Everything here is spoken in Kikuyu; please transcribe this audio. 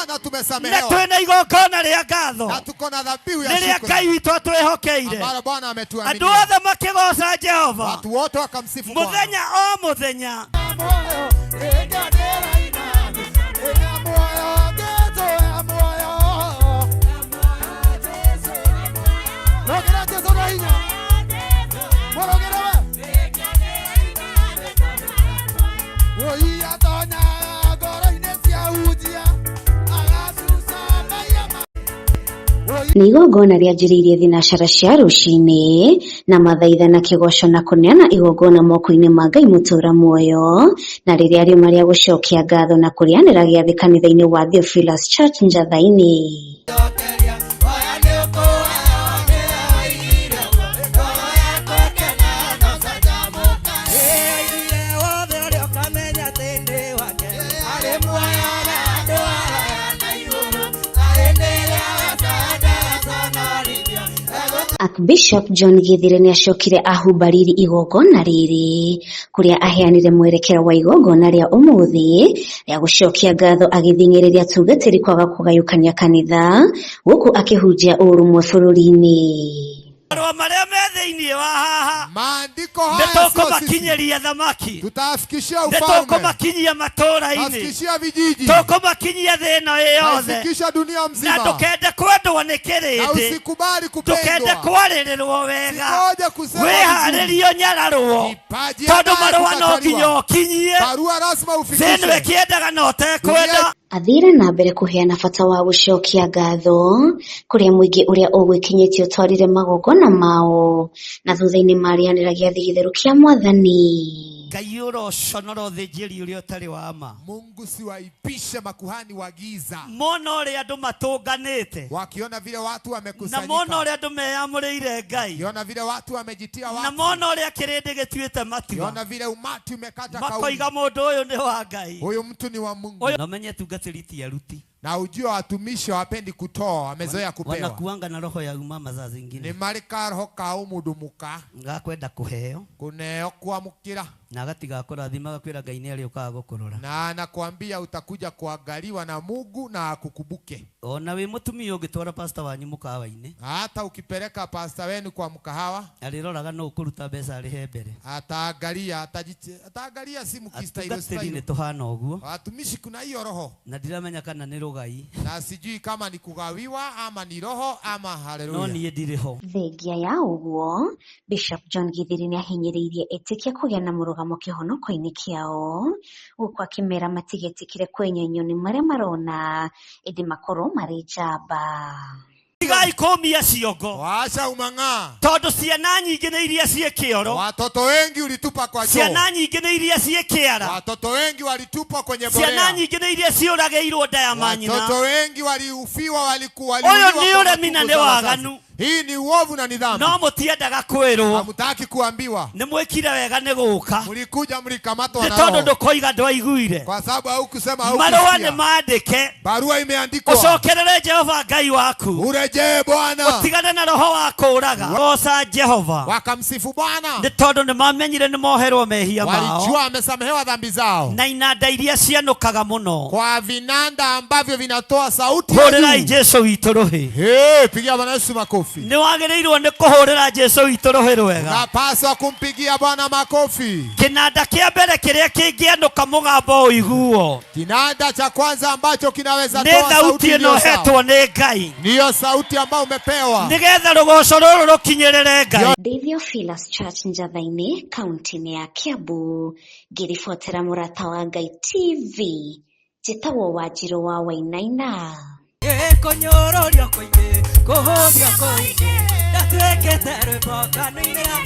Bwana Na tumesamehewa twĩna igongona rĩa ngatho na tuko na dhabihu ya rĩrĩa shukrani Ngai witũ atwĩhokeire. ambalo Bwana Andũ ametuaminia. othe makĩgoca Jehova Watu wote wakamsifu Bwana. Mũthenya o mũthenya. Nĩ igongona rĩanjĩrĩirie thinacara cia rũcinĩ na mathaitha na kĩgoco na kũneana igongona moko-inĩ ma Ngai mũtũra muoyo, na rĩrĩa riuma rĩa gũcokia ngatho na kũrĩanĩra gĩathĩ kanitha-inĩ wa Theophilus Church Njatha-inĩ. Archbishop John Githire nĩacokire ahumba riri igongona rĩrĩ kũrĩa aheanire mwerekera wa igongona rĩa ũmũthĩ rĩa gũcokia ngatho agĩthing'ĩrĩria atungatĩri kwaga kũgayũkania kanitha gũkũ akĩhunjia ũrũmwe bũrũri-inĩ. Marũa marĩa me thĩinĩ wa haha Maandiko nĩ haya sio sisi, tũkũmakinyĩria thamaki, tutafikishia nĩ ufalme, tũkũmakinyia matũũra-inĩ, tafikishia vijiji, tũkũmakinyia thĩ ĩno ĩ yothe, tafikisha dunia na mzima, ndũkende kwendwo nĩ na kĩrĩndĩ, usikubali ndũkende kupendwa, kwarĩrĩrwo wega, sikoje kusema vizuri. wĩharĩrie ũnyararwo, Kipaji tondũ ambaye marũa no nginya kukataliwa, ũkinyie. barua lazima Thĩ ĩno ufikishe. ĩkĩendaga na ũtekwenda. Dunia Athire na mbere kũheana bata wa gũcokia ngatho kũrĩa mũingĩ ũrĩa ũgwĩkinyĩtie ũtwarire magongona mao na thutha-inĩ marĩanĩra gĩathĩ gĩtheru kĩa Mwathani. Ngai ũroconora ũthĩnjĩri ũrĩa ũtarĩ wa ma. Mungu siwaipishe makuhani wa giza, Mona ũrĩa andũ matũnganĩte, wakiona vile watu na mona wamekusanyika, ũrĩa andũ meyamũrĩire Ngai, kiona vile watu wamejitia na watu, mona ũrĩa kĩrĩndĩ gĩtuĩte matua, kiona vile umati umekata kauli, makoiga mũndũ ũyũ nĩ wa Ngai. Huyu mtu ni wa Mungu. Ũyũ na ũmenye tungatĩri ti aruti, Na ujue watumishi hawapendi kutoa, wamezoea kupewa. Wanakuanga na roho ya umama saa Ni zingine marĩ ka roho ka ũmũndũ mũka gakwenda kũheo kũneo kwamũkĩra na agatiga kũrathima agakwĩra Ngai nĩ arĩũkaga gũkũrora. Na anakuambia utakuja kuangaliwa na Mungu na akukumbuke. Ona wĩ mũtumia ũngĩtwara pasta wanyu mũkawa-inĩ, Hata ukipeleka pasta wenu kwa mkahawa, arĩroraga no ũkũruta mbeca arĩhe mbere. Ataangalia, ataangalia simu kistailo Atungatĩri nĩ stailo. tũhana ũguo, Watumishi kuna hiyo roho, na ndiramenya kana nĩ rũgai, na sijui kama ni kugawiwa ama ni roho ama no haleluya. niĩ ndirĩ ho. Thengia ya ũguo, Bishop John Githiri nĩahinyĩrĩirie etĩkia kũgĩa na mũrũgamo kĩhonoko-inĩ kĩao gũkũ akĩmera matigetĩkĩre kwenyenyio nĩ marĩa marona ĩndĩ makorwo marĩ njamba. Tigai kũmia ciongo, Wacha umang'aa. Tondũ ciana nyingĩ nĩ iria ciĩ kĩoro, Watoto wengi ulitupa kwa choo, ciana nyingĩ nĩ iria ciĩ kĩara, watoto wengi walitupwa kwenye ciana borea, nyingĩ nĩ iria ciũragĩirwo nda ya manyina. Watoto wengi waliufiwa, walikuwa Ũyũ waliuliwa nĩ kwa ũremi na matumbo nĩ za wazazi. waganu. Hii ni uovu na nidhamu. No mũtiendaga kwĩrwo. Hamtaki kuambiwa. Nĩ mwĩkire wega nĩ gũka, Mlikuja mlikamatwa nĩ na tondũ roho, ndũkoiga ndwaiguire. Kwa sababu haukusema, Marũa nĩ haukusikia. mandĩke. Barua imeandikwa, Ũcokerere Jehova Ngai waku, urejee Bwana. Ũtigane na roho wa kũũraga. Goca Jehova, Wakamsifu Bwana, nĩ tondũ nĩ mamenyire nĩ moherwo mehia mao walijua amesamehewa dhambi zao na inanda iria cianũkaga mũno. Kwa vinanda ambavyo vinatoa sauti ya Hũrĩrai juu. Jesu witũ rũhĩ. Hey, pigia Bwana Yesu makofi. Nĩ wagĩrĩirwo nĩ kũhũrĩra Jesu witũ rũhĩ rwega. Unapaswa kumpigia Bwana makofi. Kĩnanda kĩa mbere kĩrĩa kĩngĩanũka mũgambo ũiguo Kinanda cha kwanza ambacho kinaweza nĩ toa thauti sauti ĩno iliyo sawa hetwo nĩ Ngai, niyo sauti ambayo umepewa, nĩgetha rũgoco rũrũ rũkinyĩrĩre Ngai. Ndĩ Theophilus Church Njatha-inĩ kaũntĩ-inĩ ya Kiambu ngĩribotera Mũrata wa Ngai TV, njĩtagwo Wanjirũ wa Wainaina. Kũnyũrũrio kũingĩ, kũhũthio kũingĩ, ndatuĩkĩte rwĩmbo kanua-inĩ ga